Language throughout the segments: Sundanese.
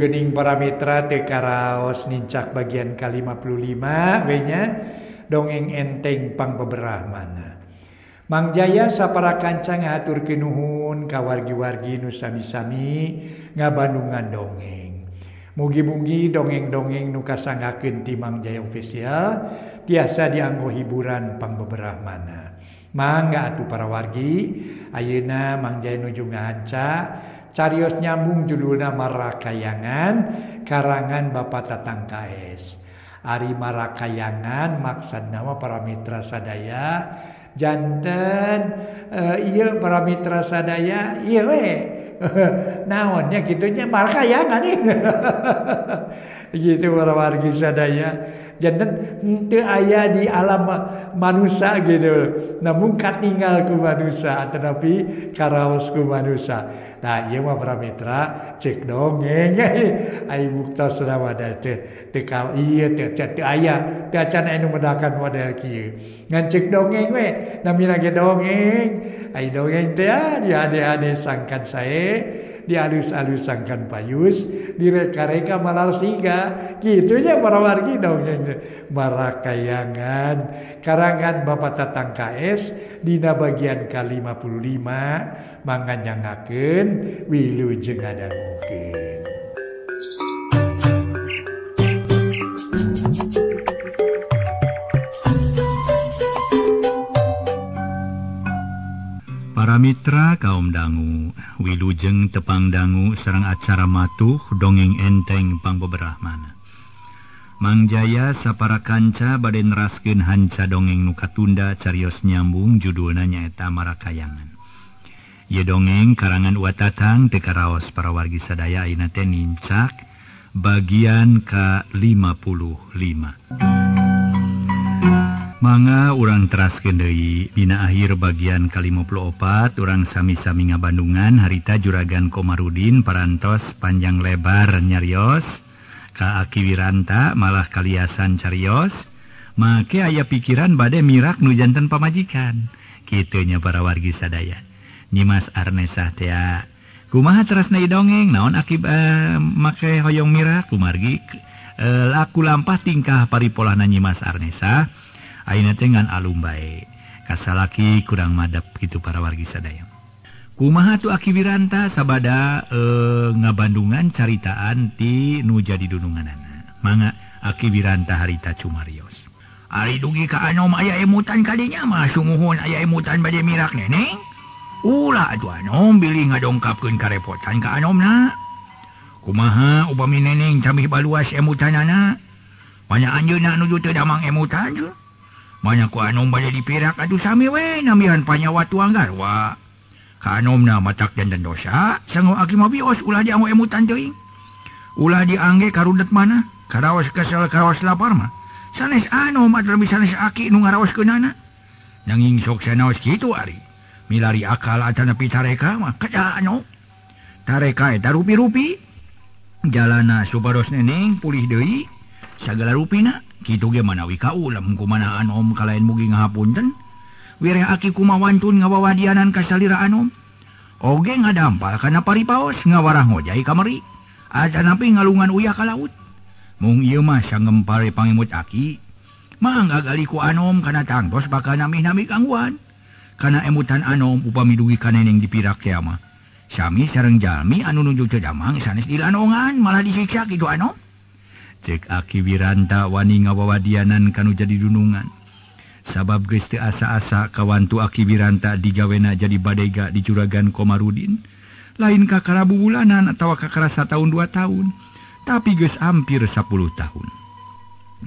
Atuh geuning para mitra teu karaos nincak bagian ka-55 we nya dongeng enteng pangbeberahmana. Mang Jaya sapara kanca ngahaturkeun nuhun ka wargi-wargi nu sami-sami ngabandungan dongeng. Mugi-mugi dongeng-dongeng nu kasanggakeun ti Mang Jaya Official tiasa dianggo hiburan pangbeberahmana. Mangga atuh para wargi, ayeuna Mang Jaya nuju ngahanca carios nyambung judulna Marakayangan karangan Bapak Tatang KS. Ari Marakayangan maksudna mah para mitra sadaya janten ieu para mitra sadaya ieu we naonnya kitunya Marakayangan nih. Gitu para wargi sadaya janten henteu aya di alam manusia gitu, namun katinggal ku manusia tetapi karaos ku manusia. Nah ieu mah para mitra cek dongeng ai buktosna mah da teu teu ieu teu teu aya teu acan anu medakan model kieu ngan cek dongeng we namina ge dongeng ai dongeng teh diade-ade sangkan sae dialus-alus sangkan payus direka-reka malar siga gitunya para wargi dongeng Marakayangan karangan Bapak Tatang KS dina bagian ka-55 manganyangakeun wilujeng ngadangukeun. Para mitra kaum dangu, wilujeng tepang dangu sareng acara matuh dongeng enteng pangbeberahmana. Mang Jaya sapara kanca bade neraskeun hanca dongeng nu katunda carios nyambung judulna nyaeta Marakayangan. Ieu dongeng karangan Wa Tatang teu karaos para wargi sadaya ayeuna teh nincak bagian ka-55. Mangga urang teraskeun deui dina akhir bagian ka-54 urang sami-sami ngabandungan harita Juragan Komarudin parantos panjang lebar nyarios ka Aki Wiranta malah kaliasan carios make aya pikiran bade mirak nu janten pamajikan kitu nya para wargi sadaya. Nyimas Arnesah teh kumaha terasna dongeng naon akib make hoyong mirak kumargi laku lampah tingkah paripolahna Nyimas Arnesah ayeuna teh ngan alum bae kasalaki kurang madep kitu para wargi sadaya. Kumaha tu Aki Wiranta sabada ngabandungan caritaan ti nu jadi dununganana. Mangga Aki Wiranta harita cumarios. Ari dugi ka anom aya emutan kadinya mah sumuhun aya emutan bade mirak neneng. Ulah atuh anom bilih ngadongkapkeun karepotan ka anomna. Kumaha upami neneng camih baluas emutanana? Banyak anjeunna nuju teu damang emutan. Banyak ku anom bade dipirak atuh sami we nambihan panyawa tuang garwa. Ka anomna matak janten dosa, sango aki mah bios ulah dianggo emutan teuing. Ulah diangge karudet mana, karaos kesel karaos lapar mah. Sanes anom atawa sanes aki nu ngaraoskeunana. Nanging sok sanaos kitu ari. Milari akal atanapi tareka mah kada anom. Tareka eta rupi-rupi. Jalana supados neneng pulih deui sagala rupina. Kitu ge manawi kaulem kumana anom kalain mugi ngahapunten. Wireh aki kumawantun ngawawadianan ka salira anom. Oge ngadampal kana paripaos ngawarah ngojai kamari. Atanapi ngalungan uyah ka laut. Mung ieu mah sangempare pangemut aki. Mangga gali ku anom kana tangtos bakal nami-nami gangguan. Kana emutan anom upami dugi ka neneng dipirak teh mah. Sami sareng jalmi anu nuju teu damang sanes dilanongan malah disiksa kitu anom. Cek Aki Wiranta wani ngawawadianan kanu jadi dunungan. Sabab geus teu asa-asa kawantu Aki Wiranta digawena jadi badega di Juragan Komarudin. Lain kakara bubulanan atawa kakara satahun 2 tahun, tapi geus hampir 10 tahun.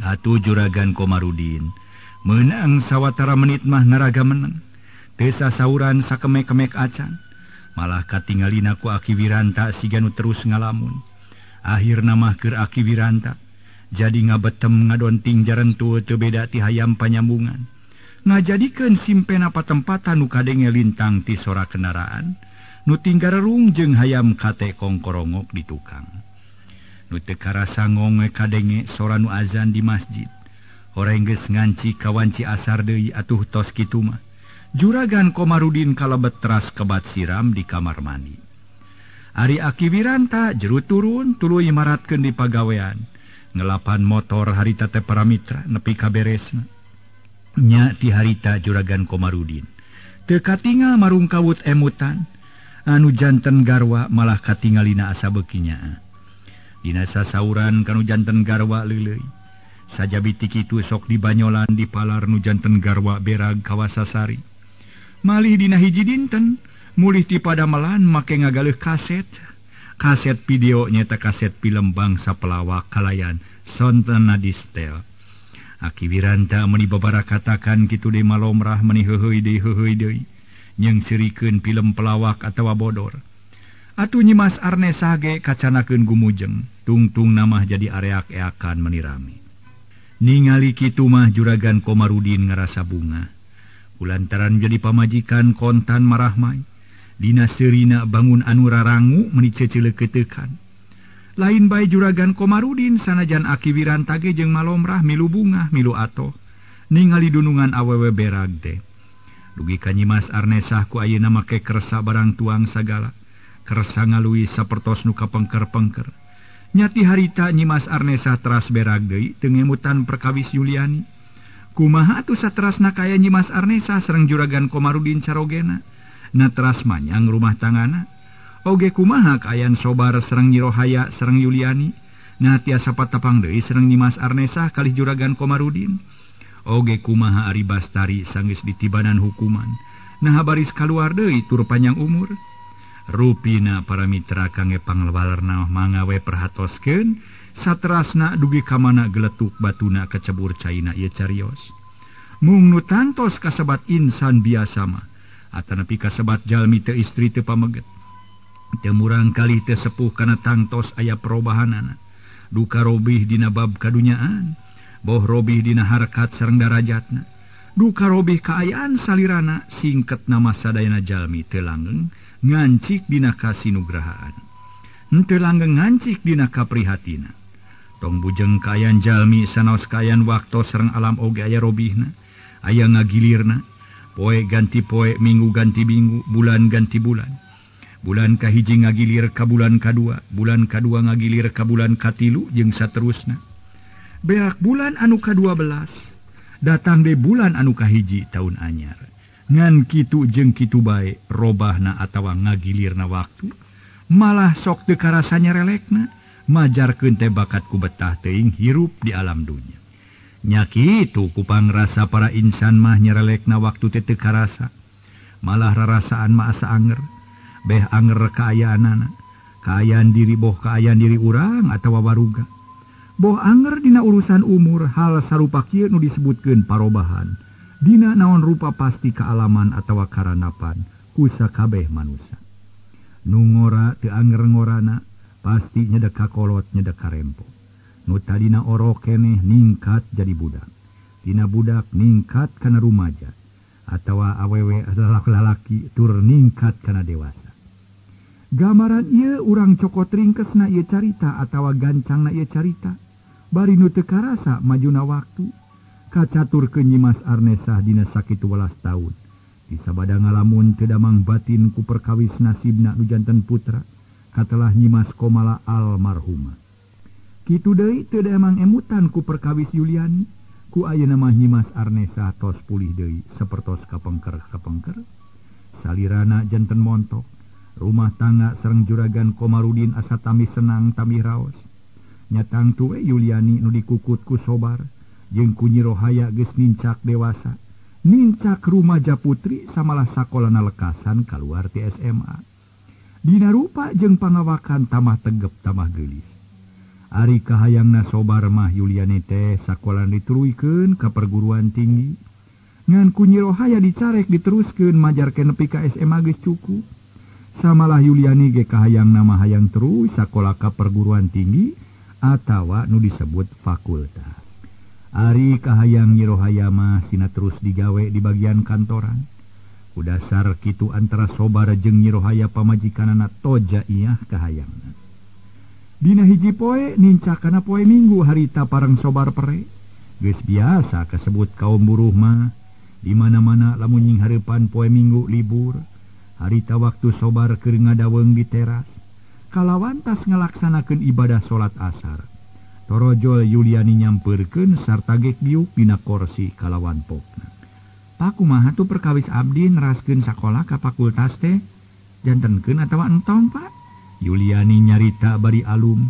Atuh Juragan Komarudin meunang sawatara menit mah naraga meneng. Teu sasauran sakemek-kemek acan. Malah katingalina ku Aki Wiranta siga nu terus ngalamun. Akhirna mah keur Aki Wiranta jadi ngabetem ngadonting jarentu teu beda ti hayam panyambungan. Ngajadikeun simpena patempatan nu kadenge lintang ti sora kendaraan nu tinggarerung jeung hayam kate kongkorongok di tukang. Nu teu karasa ngonge kadenge sora nu azan di masjid. Horeng geus nganci kawanci asar deui atuh tos kitu mah. Juragan Komarudin kalebet teras kebat siram di kamar mandi. Ari Aki Wiranta jeru turun tuluy maratkeun di pagawean. Ngelapan motor harita teh para mitra nepi ka beresna. Nya ti harita Juragan Komarudin. Teu katingal marungkawut emutan anu janten garwa malah katingalina asa beuki nyaah. Dina sasauran kanu janten garwa leuleuy. Sajabi ti kitu sok dibanyolan di palar nu janten garwa berag kawasasari. Malih dina hiji dinten mulih ti padamelan make ngagaleuh kaset. Kaset video nyata kaset film bangsa pelawak kalayan Sontena Distel. Aki Wiranta meuni babarakatakan kitu deui malomrah meuni heuheuy deui nyeungseurikeun film pelawak atawa bodor. Atuh Nyimas Arnesa ge kacanakeun gumujeng, tungtung namah jadi areak-eakan meuni rame. Ningali kitu mah Juragan Komarudin ngarasa bunga. Kulantaran jadi pamajikan kontan marahmai. Dina seurina bangun anu rarangu meuni cecileukeuteukan. Lain bae Juragan Komarudin sanajan Aki Wiranta ge jeung malomrah milu bungah milu atoh. Ningali dunungan awewe berag teh. Dugi ka Nyimas Arnesah ku ayeuna make kersa barang tuang sagala. Kersa ngalui sapertos nu kapengker-pengker. Nyati harita Nyimas Arnesah teras berag deui teu ngemutan perkawis Yuliani. Kumaha atuh saterasna kaya Nyimas Arnesah sareng Juragan Komarudin carogena. Na teras manyang rumah tangana. Oge kumaha kaayaan Sobar sareng Nyi Rohaya sareng Yuliani. Na tiasa patapang deui sareng Nyimas Arnesah kalih Juragan Komarudin. Oge kumaha Ari Bastari sanggeus ditibanan hukuman. Nah baris kaluar deui tur panjang umur. Rupina para mitra kangge panglebalerna mangga we perhatoskeun saterasna dugi ka mana geletuk batuna kacebur caina ieu carios. Mung nu tantos kasebat insan biasa mah atanapi kasebat jalmi teu istri teu pameget. Teu murang kali teu sepuh kana tangtos aya perobahanana. Duka robih dina bab kadunyaan, boh robih dina harkat sareng darajatna. Duka robih kaayaan salirana singket nama sadayana jalmi teu langgeng ngancik dina kasinugrahaan. Henteu langgeng ngancik dina kaprihatina. Tong bujeng kaayaan jalmi sanaos kaayaan waktos sareng alam oge aya robihna, aya ngagilirna. Poe ganti poe, minggu ganti minggu, bulan ganti bulan. Bulan kahiji ngagilir ka bulan kadua, bulan kadua ngagilir ka bulan katilu jeung saterusna. Beak bulan anu ka-12 datang deui bulan anu kahiji taun anyar. Ngan kitu jeung kitu bae robahna atawa ngagilirna waktu, malah sok teu karasa nyarelekna, majarkeun teh bakat ku betah teuing hirup di alam dunya. Nya kitu ku pangrasa para insan mah nyarelekna waktu teh teu karasa, malah rarasaan mah asa anger, beh anger kaayaanana, kaayaan diri boh kaayaan diri urang atawa waruga. Boh anger dina urusan umur hal sarupa kieu nu disebutkeun parobahan. Dina naon rupa pasti kealaman atawa karanapan ku sakabeh manusia. Nu ngora teu anger ngorana pasti nyedek kakolot nyedek karempo. Nu tadina orok keneh ningkat jadi budak. Tina budak ningkat kana rumaja atawa awewe lalaki tur ningkat kana dewasa. Gambaran ieu urang cokot ringkesna ieu carita atawa gancangna ieu carita. Bari nu teu karasa majuna waktu kacaturkeun Nyimas Arnesah dina sakitu welas taun. Disabada ngalamun teu damang batin ku perkawis nasibna nu janten putra katelah Nyimas Komala almarhumah. Kitu deui teu damang emutan ku perkawis Yuliani, ku ayeuna mah Nyimas Arnesah tos pulih deui sapertos kapengker-kapengker. Salirana janten montok, rumah tangga sareng Juragan Komarudin asa tami senang tami raos. Nyatang tuwe Yuliani nu dikukut ku Sobar jeung ku Nyi Rohaya geus nincak dewasa, nincak rumaja putri samalah sakolana lekasan kaluar ti SMA. Dina rupa jeung pangawakan tamah tegep tamah geulis. Ari kahayangna Sobar mah Yuliani teh sakolana dituluykeun ka perguruan tinggi. Ngan ku Nyi Rohaya dicarek diteruskeun majarkeun nepi ka SMA geus cukup. Samalah Yuliani ge kahayangna mah hayang terus sakola ka perguruan tinggi atawa nu disebut fakultas. Ari kahayang Nyi Rohaya mah sina terus digawe di bagian kantoran. Ku dasar kitu antara Sobar jeung Nyi Rohaya pamajikanana toja iyah kahayangna. Dina hiji poe nincakana poe Minggu harita pareng Sobar pere. Geus biasa kasebut kaum buruh mah di mana-mana lamun nyinghareupan poe Minggu libur. Harita waktu Sobar keur ngadaweung di teras. Kalawan tas ngalaksanakeun ibadah salat asar. Torojol Yuliani nyampeurkeun sarta gek diuk dina korsi kalawan pokna. Pak kumaha tuh perkawis abdi neraskeun sakola ka fakultas teh? Jantenkeun atawa entong, Pak? Yuliani nyarita bari alum.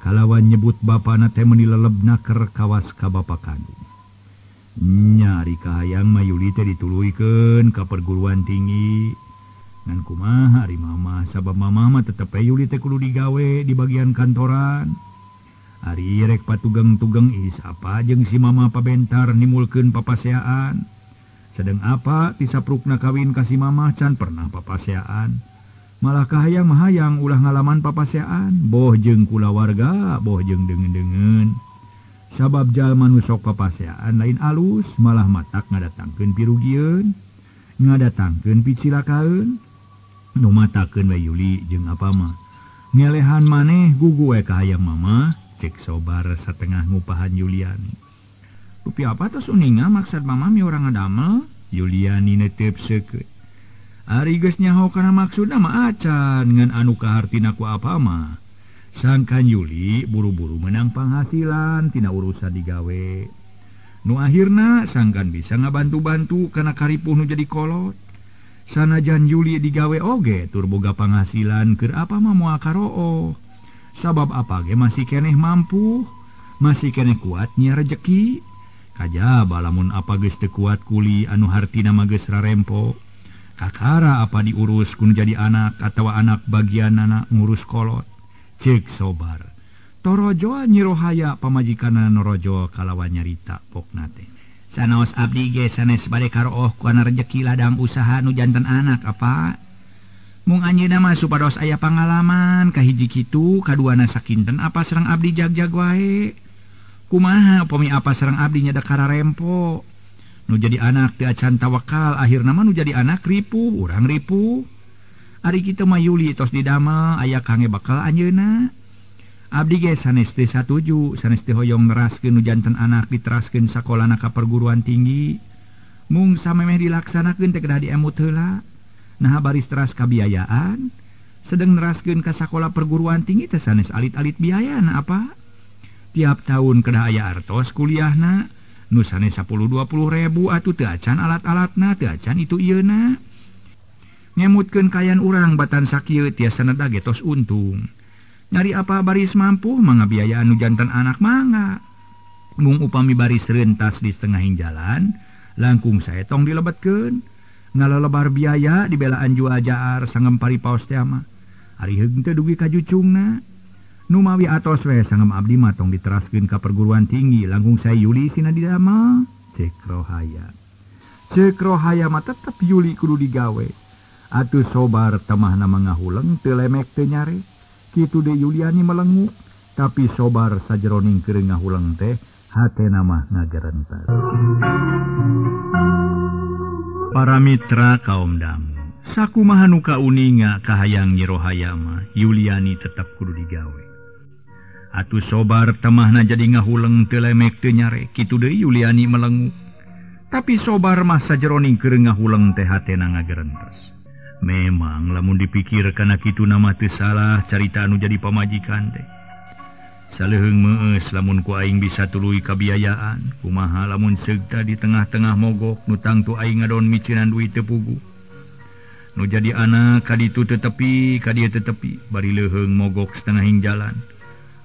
Kalawan nyebut bapana teh meuni lelebna keur kawas ka bapa kandung. Nyari kahayang mah Yuli teh dituluykeun ka perguruan tinggi. Ngan kumaha ari mamah, sabab mamah mah tetep we Yuli teh kudu digawe di bagian kantoran. Ari rek patugeng-tugeng is apa jeung si mama pabentar nimulkeun papaseaan. Sedeng apa ti saprukna kawin ka si mamah can pernah papaseaan. Malah kahayang mah hayang ulah ngalaman papaseaan, boh jeung kulawarga, boh jeung deungeun-deungeun. Sabab jalma nu sok papaseaan lain alus, malah matak ngadatangkeun pirugieun, ngadatangkeun picilakaeun. Nu matakeun we Yuli jeung apa mah. Ngelehan maneh gugu we kahayang mama. Cek sobar setengah ngupahan Yuliani. Rupi apa tos uninga maksud mama mi urang ngadamel? Yuliani netep seukeut. Ari geus nyaho kana maksudna mah acan ngan anu kahartina ku apa mah. Sangkan Yuli buru-buru menang panghasilan tina urusan digawe. Nu akhirna sangkan bisa ngabantu-bantu kana karipuh nu jadi kolot. Sanajan Yuli digawe oge tur boga panghasilan keur apa mah moal karooh. Sabab apa ge masih keneh mampu, masih keneh kuatnya rejeki. Kajaba lamun apa geus teu kuat kuli anu hartina mah geus rarempo. Kakara apa diurus kun jadi anak atawa anak bagianana ngurus kolot. Ceuk sobar. Torojol Nyi Rohaya pamajikanna Norojol kalawan nyarita pokna teh. Sanaos abdi ge sanes bade karooh ku ana rejeki ladang usaha nu janten anak apa? Mung anjeunna mah supados aya pangalaman kahiji kitu kaduana sakinten apa sareng abdi jag-jag wae. Kumaha upami apa sareng abdi nyada kararempo. Nu jadi anak teu acan tawakal akhirna mah nu jadi anak ripuh, urang ripuh. Ari kitu mah Yuli tos didamel aya kangge bakal anjeunna. Abdi ge sanes teu satuju, sanes teu hoyong neraskeun nu janten anak diteraskeun sakolana ka perguruan tinggi. Mung samemeh dilaksanakeun teh kedah diemut heula. Nah baris teras kabiayaan sedang neraskeun ka sakola perguruan tinggi teh sanes alit-alit biayana apa tiap tahun kedah aya artos kuliahna nu sanes 10-20 ribu atuh teu acan alat-alatna teu acan itu ieuna ngemutkeun kayan urang batan sakieu tiasa neda ge tos untung nyari apa baris mampu mangga biayaan nu janten anak mangga mung upami baris rentas di setengahing jalan langkung sae tong dilebetkeun ngalelebar biaya dibelaan jual jaar sangem paripaos teh mah ari heung teu dugi ka jucungna nu mawi atos we sangem abdi mah tong diteraskeun ka perguruan tinggi langkung sae Yuli sina didamel. Cek Rohaya, cek Rohaya mah tetep Yuli kudu digawe atuh sobar temahna mah ngahuleng teu lemek teu nyare kitu deui Yuliani melengu tapi sobar sajeroning keur ngahuleng teh hatena mah ngagerentas. Para mitra kaum dangu, sakumaha nu kauninga kahayang Nyi Rohaya mah Yuliani tetep kudu digawe. Atuh sobar temahna jadi ngahuleng teu lemek teu nyare, kitu deui Yuliani melengu. Tapi sobar mah sajeroning keur ngahuleng teh hatena ngagerentes. Memang lamun dipikir kana kitu nama teu salah carita anu jadi pamajikan teh. Saleuheung meus lamun ku aing bisa tuluy kabiayaan, kumaha lamun seugta di tengah-tengah mogok nu tangtu aing ngadon micinan duit teu puguh. Nu jadi anak ka ditu teu tepi, ka dieu teu tepi, bari leuheung mogok setengahing jalan.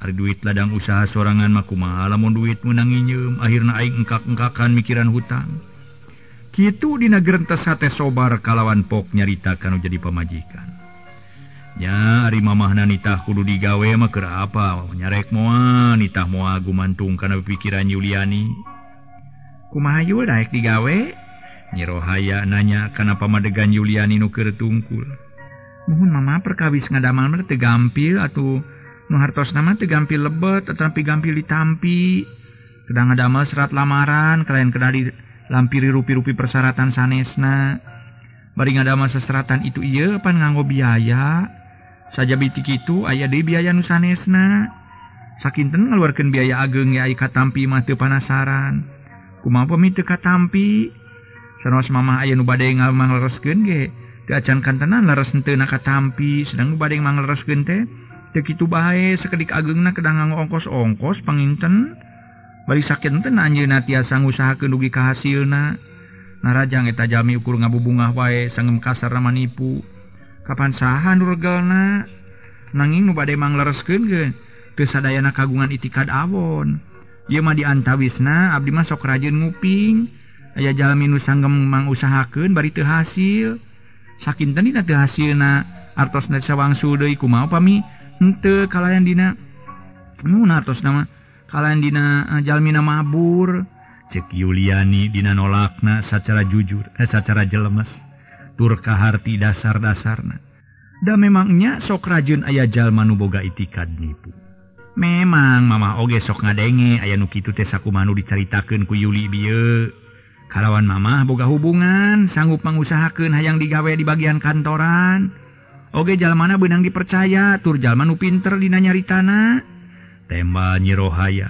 Ari duit ladang usaha sorangan mah kumaha lamun duit meunang nginyeum, akhirna aing engkak-engkakan mikiran hutang. Kitu dina gerentes hate sobar kalawan pok nyarita kanu jadi pamajikan. Nya ari mamahna nitah kudu digawe mah keur apa nyarek moal nitah moal gumantung kana pikiran Yuliani. Kumaha Yul daek digawe? Nyi Rohaya nanya kana pamadegan Yuliani nu keur tungkul. Muhun mama perkawis ngadamal mah teu gampil atuh nu hartosna mah teu gampil lebet tetapi gampil ditampi. Kedah ngadamal serat lamaran kalayan kedah dilampiri rupi-rupi persyaratan sanesna. Bari ngadamal seseratan itu ieu pan nganggo biaya. Saja biti kitu aya deui biaya nu sanesna. Sakinten ngaluarkeun biaya ageung ge aya katampi mah teu panasaran. Kumaha pami teu katampi? Sanaos mamah aya nu bade ngalereskeun ge teu acan kantenan leres henteu na katampi, sedang nu bade manglereskeun teh Teu kitu bae sakedik ageungna kedah nganggo ongkos-ongkos panginten. Bari sakinten anjeunna tiasa ngusahakeun dugi ka hasilna. Narajang eta jalmi ukur ngabubungah wae sangem kasarna manipu. Kapan saha nu regelna? Nanging nu bade manglereskeun ge teu sadayana kagungan itikad awon. Ieu mah diantawisna abdi mah sok rajin nguping. Aya jalmi nu sanggem mangusahakeun bari teu hasil. Sakinten dina teu hasilna artosna sawangsul deui kumaha pami henteu kalayan dina nu artosna mah kalayan dina jalmina mabur. Cek Yuliani dina nolakna sacara jujur sacara jelemes tur kaharti dasar-dasarna. Da memangnya sok rajin aya jalma nu boga itikad nipu. Memang mamah oge sok ngadenge aya nu kitu teh sakumaha nu dicaritakeun ku Yuli bieu. Kalawan mamah boga hubungan sanggup mangusahakeun hayang digawe di bagian kantoran. Oge jalmana beunang dipercaya tur jalma nu pinter dina nyaritana. Tema Nyi Rohaya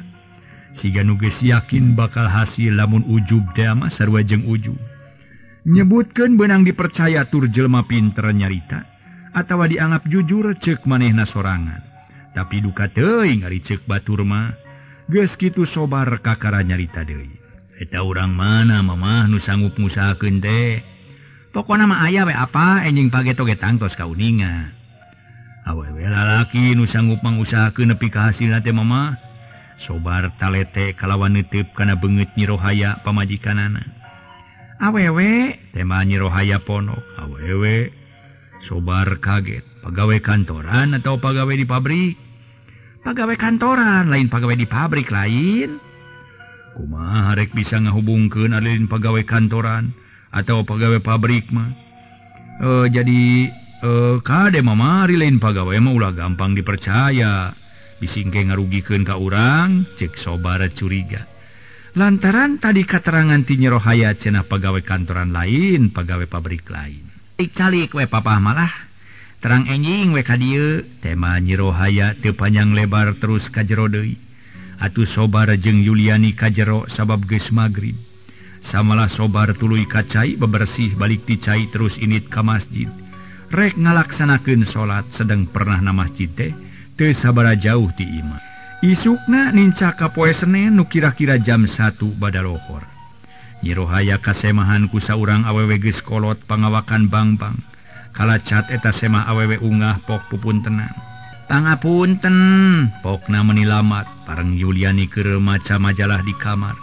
siga nu geus yakin bakal hasil lamun ujub teh mah sarua jeung ujub. Nyebutkeun beunang dipercaya tur jelema pinter nyarita atawa dianggap jujur ceuk manehna sorangan. Tapi duka teuing ari ceuk batur mah geus kitu sobar kakara nyarita deui. Eta urang mana mamah nu sanggup ngusahakeun teh? Pokona mah aya we apa enjing pageto ge tangtos kauninga. Awewe lalaki nu sanggup mangusahakeun nepi ka hasilna teh mamah. Sobar talete kalawan neuteup kana beungeut Nyi Rohaya pamajikanana. Awewe tema Nyi Rohaya ponok. Awewe sobar kaget. Pagawe kantoran atau pagawe di pabrik? Pagawe kantoran, lain pagawe di pabrik lain. Kumaha rek bisa ngahubungkeun alin pagawe kantoran atau pagawe pabrik mah? Jadi kade mama ari lain pagawe mah ulah gampang dipercaya. Bisi engke ngarugikeun ka urang, cek sobar curiga. Lantaran tadi katerangan ti Nyi Rohaya cenah pagawe kantoran lain, pagawe pabrik lain. Calik we papah malah terang enjing we ka dieu. Tema Nyi Rohaya teu panjang lebar terus ka jero deui. Atuh sobar jeung Yuliani ka jero sabab geus magrib. Samalah sobar tuluy ka cai bebersih balik ti cai terus init ka masjid. Rek ngalaksanakeun salat sedang pernah na masjid teh teu sabaraha jauh ti imah. Isukna nincak ka poe Senen nu kira-kira jam 1 badalohor. Nyi Rohaya kasemahan ku saurang awewe geus kolot pangawakan bang-bang. Kalacat eta semah awewe ungah pok pupuntenan. Pangapunten, pokna meni lamat pareng Yuliani keur maca majalah di kamar.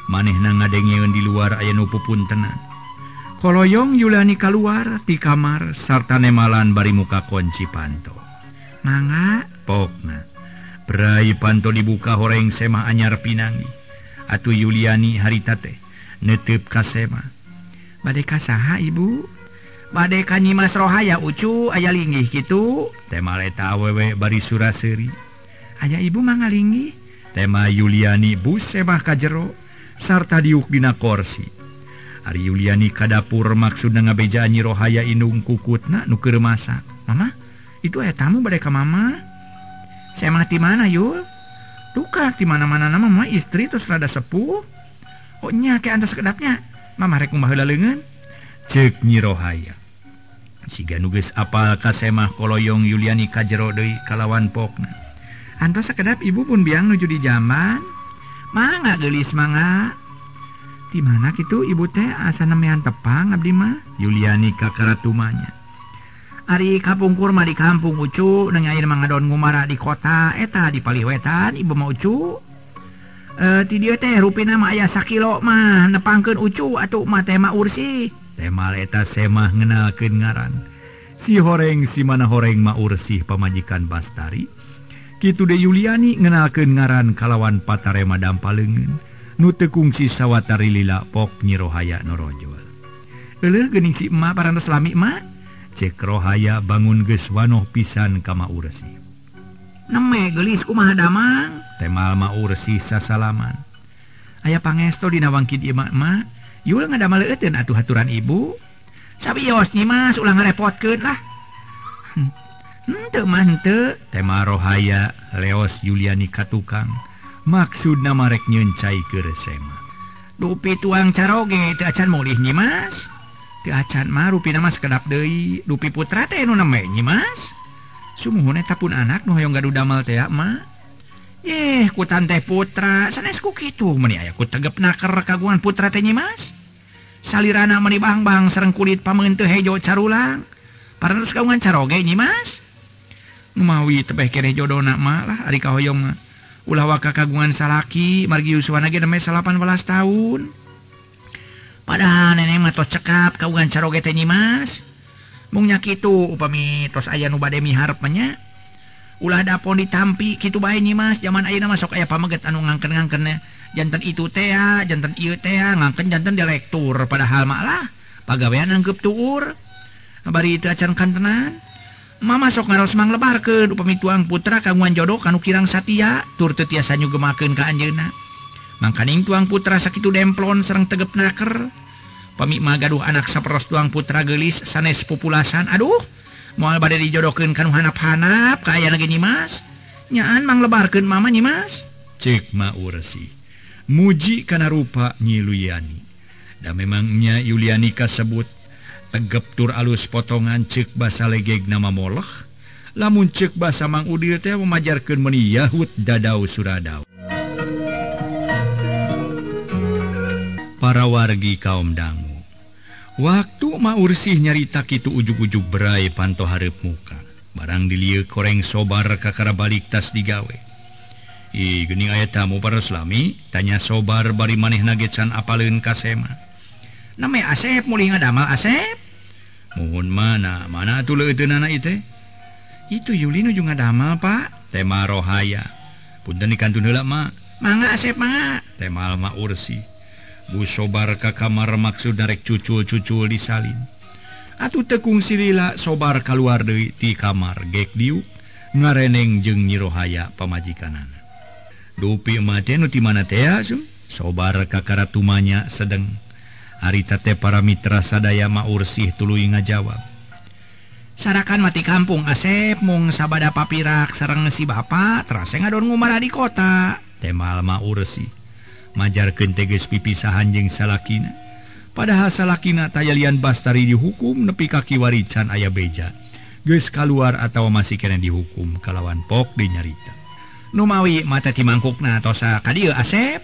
Manehna ngadengeun di luar aya nu pupuntenan. Koloyong Yuliani kaluar ti kamar sarta nemalan bari muka kunci panto. Mangga, pokna. Brai panto dibuka horeng semah anyar pinangi. Atuh Yuliani harita teh neuteup ka semah. Bade ka saha ibu? Bade ka Nyi Mas Rohaya ucu aya linggih kitu. Tema eta awewe bari suraseuri. Aya ibu mangga linggih. Tema Yuliani bus semah ka jero sarta diuk dina korsi. Ari Yuliani ka dapur maksudna ngabejaan Nyi Rohaya indung kukutna nu keur masak. Mama, itu aya tamu bade ka mama. Semah ti mana Yul? Duka ti mana-mana nama mama istri terus rada sepuh. Oh nya ke antos kedapnya. Mama rek kumaha heula leungeun. Ceuk Nyi Rohaya. Siga nu geus apal ka semah koloyong Yuliani ka jero deui kalawan pokna. Antos sakedap ibu pun biang nuju di jamban. Mangga geulis mangga. Ti mana kitu ibu teh asa nemean tepang abdi mah? Yuliani kakaratumanya. Ari kapungkur mah di kampung ucu nang ayeuna mah ngadon ngumara di kota eta di paliwetan ibu mah ucu. Ti dieu teh rupina mah aya sakilo mah nepangkeun ucu atuh mah teh mah ursih. Temal eta semah ngenalkeun ngaran. Si horeng si mana horeng ma ursih pamajikan Bastari. Kitu de Yuliani ngenalkeun ngaran kalawan patarema dampaleungeun nu teu kungsi sawatari lila pok Nyi Rohaya norojol. Euleuh geuning si emak parantos lami emak. Cek Rohaya bangun geus wanoh pisan ka Ma Ursih. Neme geulis kumaha damang? Temal Ma Ursih sasalaman. Aya pangesto dina wangkid ieu mah emak. Yul ngadamel leuteun atuh haturan ibu. Sawios Nyi Mas ulah ngarepotkeun lah. Henteu mah henteu. Tema Rohaya leos Yuliani ka tukang. Maksudna marek nyeun cai keur sema. Dupi tuang caroge teu acan mulih Nyi Mas. Teu acan mah rupina mah sakedap deui. Dupi putra teh nu neme Nyi Mas. Sumuhun eta pun anak nu hoyong gaduh damel teh mak. Yeh ku tante putra sanes ku kitu meuni aya ku tegep naker kagungan putra teh Nyi Mas. Salirana meuni bang-bang sareng kulit pameun teu hejo carulang. Parantos kagungan caroge Nyi Mas. Numawi tebeh keneh jodona mah lah ari kahoyong mah. Ulah waka kagungan salaki margi yuswana ge nembe 18 tahun. Padahal neneng mah tos cekap kagungan caroge teh Nyi Mas. Mung nya kitu upami tos aya nu bade miharep mah nya. Ulah dapon ditampi kitu bae Nyi Mas, jaman ayeuna mah sok aya pameget anu ngangken-ngangken janten itu teh janten ieu teh ngangken janten direktur padahal mah lah pagawean anggeup tuur. Bari teu acan kantenan. Mama sok ngaros manglebarkeun upami tuang putra kagungan jodoh kanu kirang satia tur teu tiasa nyugemakeun ka anjeunna. Mangkaning tuang putra sakitu demplon sareng tegep naker. Pami mah gaduh anak saperos tuang putra geulis sanes pupulasan aduh moal bade dijodohkeun kanu hanap-hanap ka ayana ge Nyi Mas. Nyaan manglebarkeun mama Nyi Mas. Cek Ma Ursi muji kana rupa Nyi Yuliani. Da memangnya Yuliani kasebut tegep tur alus potongan cek basa legeg nama moloh. Lamun cek basa Mang Udil teh memajarkeun meuni Yahud dadau suradau. Para wargi kaum dangu. Waktu Ma Ursih nyarita kitu ujug-ujug berai panto hareup muka. Barang dilieu koreng sobar kakara balik tas digawe. Ih, geuning aya tamu paros lami, tanya sobar bari manehna ge can apaleun ka sema. Name Asep mulih ngadamal Asep. Muhun mana? Mana atuh leuteunana ieu teh? Itu Yuli nuju ngadamal, Pak. Tema Rohaya. Punten dikantun heula, Ma. Mangga Asep, mangga. Tema Ma Ursih. Bu Sobar ka kamar maksud narek cucul-cucul disalin. Atuh tekung silila Sobar kaluar deui ti kamar gek diuk ngareneng jeung Nyi Rohaya pamajikanana. Dupi emak teh nu ti mana teh sum? Sobar kakara tumanya sedeng. Harita teh para mitra sadaya Ma Ursih tuluy ngajawab. Sarakan mati kampung Asep mung sabada papirak sareng si bapa terase ngadon ngumara di kota. Temal Ma Ursih. Majarkeun teh geus pipisahan jeung salakina. Padahal salakina tayalian bastari dihukum nepi ka kiwari can aya beja. Geus kaluar atawa masih keneh dihukum kalawan pok dinyarita. Numawi mata ti mangkukna tosa ka dieu Asep.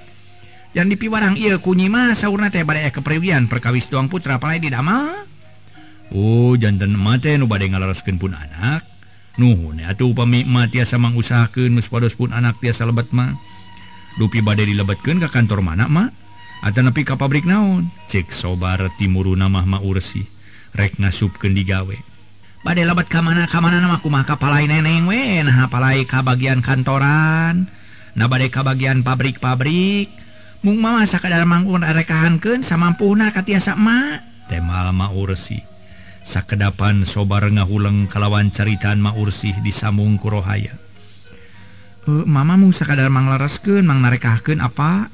Jan dipiwarang ieu ku Nyi Mas saurna teh bade aya kepriwian perkawis tuang putra palai didamel. Oh, janten emak teh nu bade ngalereskeun pun anak. Nuhun atuh upami emak tiasa mangusahakeun nu supados pun anak tiasa lebet mah. Dupi bade dilebetkeun ka kantor mana mak? Atanapi ka pabrik naon? Cek Sobar timuruna mah Ma Ursih rek ngasupkeun digawe. Bade lebet ka mana ka mana mah kumaha ka palai neneng we, nah palai ka bagian kantoran, nah bade ka bagian pabrik-pabrik. Mung mama sakadar mangkun arekahankeun samampuhna ka tiasa emak. Temal Ma Ursih. Sakedapan Sobar ngahuleng kalawan caritaan Ma Ursih disambung ku Rohaya. Mama mung sakadar manglereskeun mangnarekahkeun apa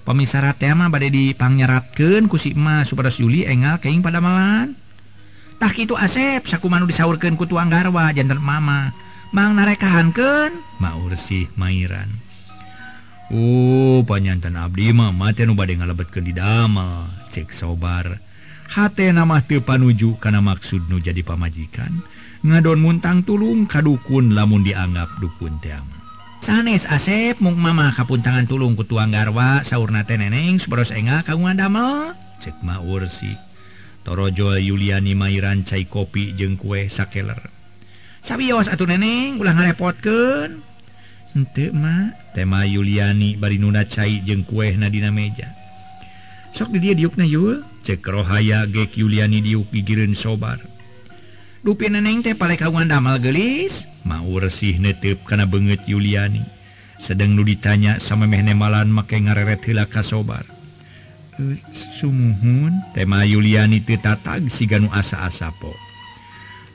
pamisarat teh mah bade dipangnyerapkeun ku si emak supados Yuli engal keing padamalan. Tah kitu Asep sakumaha nu disaurkeun ku tuang garwa janten mama mangnarekahankeun. Ma Ursih mairan. Oh, panyantan abdi mah teh nu bade ngalebetkeun di damel. Cek Sobar. Hatena mah teu panuju kana maksud nu jadi pamajikan. Ngadon muntang tulung ka dukun lamun dianggap dukun teh. Sanes Asep mung mama kapuntangan tulung ku tuang garwa saurna teh neneng supados engal kagungan damel. Cek Ma Ursih. Torojol Yuliani mairan cai kopi jeung kue sakeler. Sawios atuh neneng ulah ngarepotkeun. Henteu mak. Tema Yuliani bari nunda cai jeung kuehna dina meja. Sok di dieu diukna Yul. Cek Rohaya gek Yuliani diuk gigireun Sobar. Dupi neneng teh palai kagungan damel geulis. Ma Ursih neteup kana beungeut Yuliani. Sedeng nu ditanya samemeh nemalan make ngareret heula ka Sobar. Sumuhun. Tema Yuliani teu tatag siga nu asa-asa po.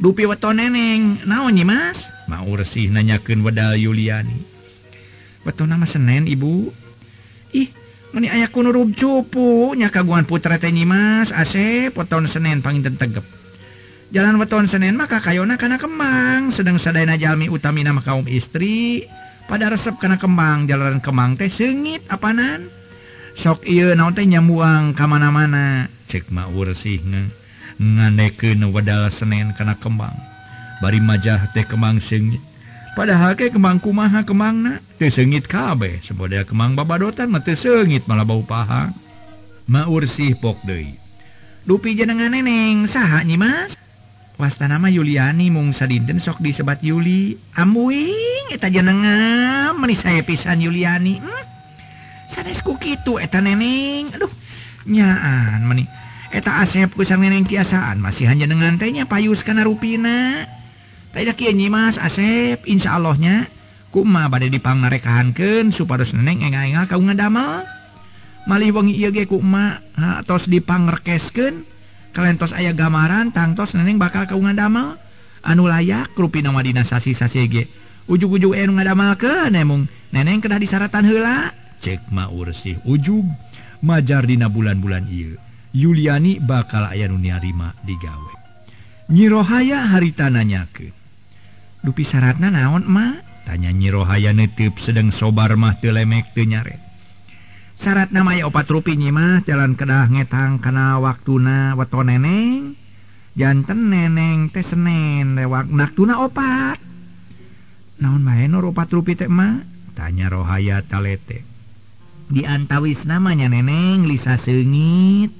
Dupi weton neneng naon Nyi Mas? Ma Ursih nanyakeun wedal Yuliani. Wetona mah Senen ibu. Ih, meni aya ku nurub cupu nya kagungan putra teh Nyi Mas Asep weton Senen panginten tegep. Jalan weton Senen mah kakayona kana kembang, sedang sadayana jalmi utamina mah kaum istri pada resep kana kembang, jalanan kembang teh seungit apanan. Sok ieu naon teh nyamuang ka mana-mana. Cek Ma Ursih ngandekeun wedal Senen kana kembang. Bari majar teh kemang seungit. Padahal ke kemang kumaha kemangna teu seungit kabeh. Sebodea kemang babadotan mah teu seungit malah bau paha. Maursih pok deui. Dupi jenengan neneng saha Nyi Mas? Wastana mah Yuliani mung sadinten sok disebat Yuli. Ambuing eta jenengan meuni sae pisan Yuliani. Sanes ku kitu eta neneng. Aduh, nyaan meuni. Eta asep ku sang neneng tiasaan masihan jenengan teh nya payus kana rupina. Tah kieu Nyi Mas Asep insyaallah nya kumaha bade dipangmarekahankeun supados neneng engal-engal ka ngadamel. Malih wengi ieu ge ku emak tos dipangrekeskeun kalentos aya gambaran tangtos neneng bakal ka ngadamel anu layak rupina mah dina sasi-sasi ge. Ujug-ujug anu ngadamelkeun emung neneng kedah disaratan heula. Cek Maursih ujug majar dina bulan-bulan ieu Yuliani bakal aya nu nyarima digawe. Nyi Rohaya harita nanyakeun. Dupi syaratna naon emak? Tanya Nyi Rohaya neuteup sedang sobar mah teu lemek teu nyaret. Syaratna mah aya opat rupi Nyi Mas, jalan kedah ngetang kana waktuna weton neneng. Janten neneng teh Senen lewat waktuna opat. Naon bae nu opat rupi teh emak? Tanya Rohaya talete. Di antawis namanya neneng lisa seungit.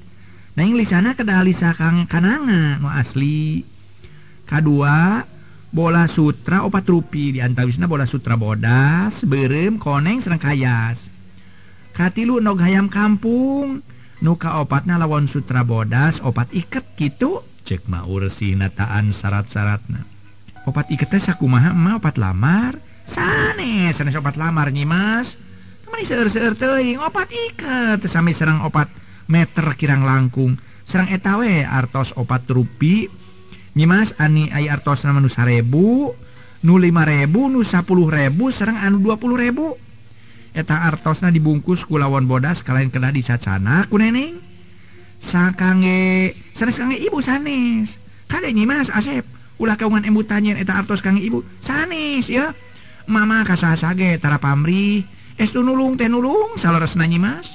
Neng lisana kedah lisa kang kananga nu asli. Kadua bola sutra opat rupi di antawisna bola sutra bodas, beureum, koneng sareng kayas. Katilu nog hayam kampung, nu kaopatna lawon sutra bodas opat iket kitu. Cek Maursih nataan syarat-syaratna. Opat iket teh sakumaha emak opat lamar? Sanes, sanes opat lamar Nyi Mas. Mani seueur-seueur teuing opat iket sami sareng opat meter kirang langkung. Sareng eta we artos opat rupi. Nyi Mas ani aya artosna mah nu 1000, nu 5000, nu 10.000 sareng anu 20.000. Eta artosna dibungkus ku lawon bodas kalain kedah dicacana ku neneng. Sakange sanes kange ibu sanes. Kade Nyi Mas Asep ulah kaungan embutan yen eta artos kange ibu sanes ya. Mama kasaha ge tara pamrih. Estu nulung teh nulung saleresna Nyi Mas.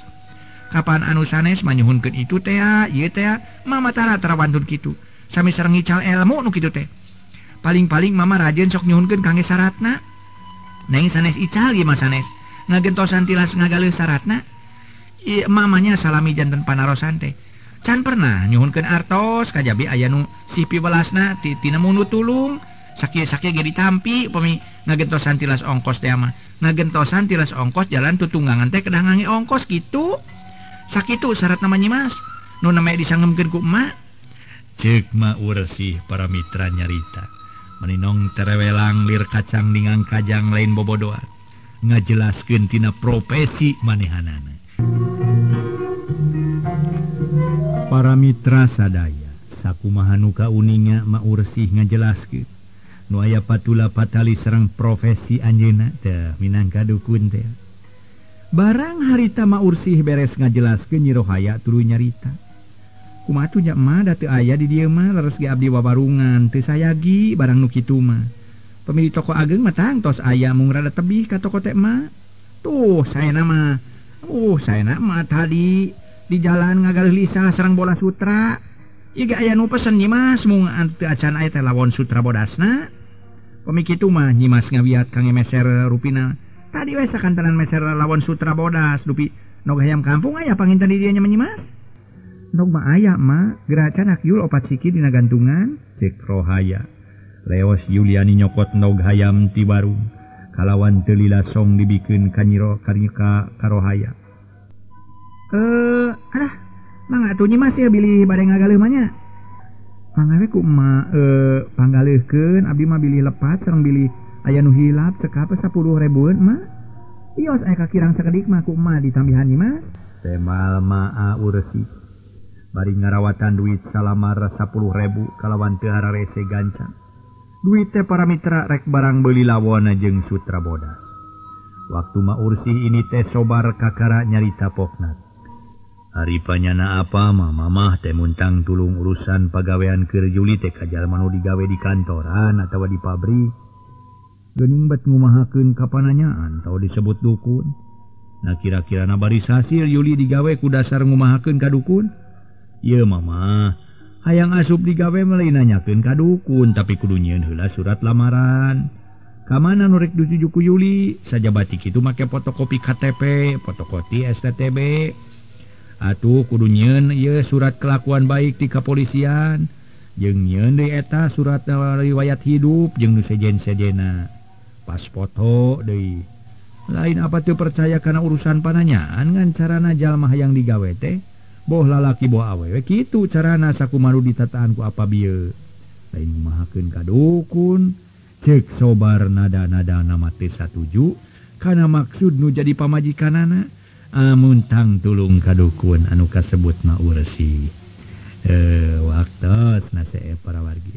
Kapan anu sanes manyuhunkeun itu teh ieu teh mama tara tara wantun kitu. Sami sareng ngical ilmu nu kitu teh. Paling-paling mama rajin sok nyuhunkeun kangge syaratna. Neng sanes ical ieu mah sanes. Ngagentosan tilas ngagaleuh syaratna. Ieu mamanya salami janten panarosan teh. Can pernah nyuhunkeun artos kajabi aya nu si piwelasna tina munu tulung. Sakieu-sakieu ge ditampi upami ngagentosan tilas ongkos teh mah. Ngagentosan tilas ongkos jalan tutunggangan teh kedah ngange ongkos kitu. Sakitu syaratna mah Nyi Mas. Nu namanya disangemkeun ku emak. Cek Maursih para mitra nyarita. Meninong terewelang lir kacang ningang kajang lain bobodoan. Ngajelaskeun tina profesi manehanana. Para mitra sadaya, sakumaha nu kauninga Maursih ngajelaskeun. Nu aya patula patali sareng profesi anjeunna teh minangka dukun teh. Barang harita Maursih beres ngajelaskeun Nyi Rohaya tuluy nyarita. Kumaha tuh nya emak da teu aya di dieu mah leres ge abdi wawarungan teu sayagi barang nu kitu mah. Pemilih toko ageng mah tangtos aya mung rada tebih ka toko teh emak. Tuh saena mah. Saena mah tadi di jalan ngagaleuh lisa sareng bola sutra. Ieu ge aya nu pesen Nyi Mas mung teu acan aya teh lawon sutra bodasna. Pemi kitu mah Nyi Mas ngawiat kangge meser rupina. Tadi we sakantenan meser lawon sutra bodas dupi nog hayam kampung aya panginten di dieu nya Nyi Mas. Nog mah aya mak geracan akyul opat siki dina gantungan. Cek Rohaya. Leos Yuliani nyokot nog hayam ti warung kalawan teu lila song dibikeun ka Nyi Ro ka Rohaya. Alah mangga atuh Nyi Mas ya bilih bade ngagaleuh mah nya. Mangga we ku emak panggaleuhkeun abdi mah bilih lepat sareng bilih aya nu hilap cekap 10 ribuan mah. Ios aya kakirang sakedik mah ku emak ditambihan Nyi Mas. Temal maa ursi. Bari ngarawatan duit salamar 10.000 kalawan teu hararese gancang. Duit teh para mitra rek barang beuli lawon jeung sutra bodas. Waktu Maursih ini teh sobar kakara nyarita pokna. Ari panyana apa mah mamah teh muntang tulung urusan pagawean keur Juli teh ka jalma nu digawe di kantoran atawa di pabrik. Geuning bet ngumahakeun kapananyaan tau disebut dukun. Nah kira-kira na baris hasil Yuli digawe ku dasar ngumahakeun ka dukun. Ieu mama Hayang asup digawe mah nanyakeun ka dukun tapi kudu nyieun heula surat lamaran. Ka mana nu rek dituju ku Yuli? Sajabati kitu make fotokopi KTP, fotokopi STTB. Atuh kudu nyieun ieu surat kelakuan baik di kepolisian. Jeung nyieun deui eta surat riwayat hidup jeung nu sejen-sejena. Pas foto deui. Lain apa teu percaya kana urusan pananyaan ngan carana jalma hayang digawe teh boh lalaki boh awewe kitu carana sakumaha ditataan ku apa bieu. Lain ngumahakeun ka dukun ceuk sobar nada-nada nama teu satuju kana maksud nu jadi pamajikanana amun tang tulung ka dukun anu kasebut ma ursi. Waktosna para wargi.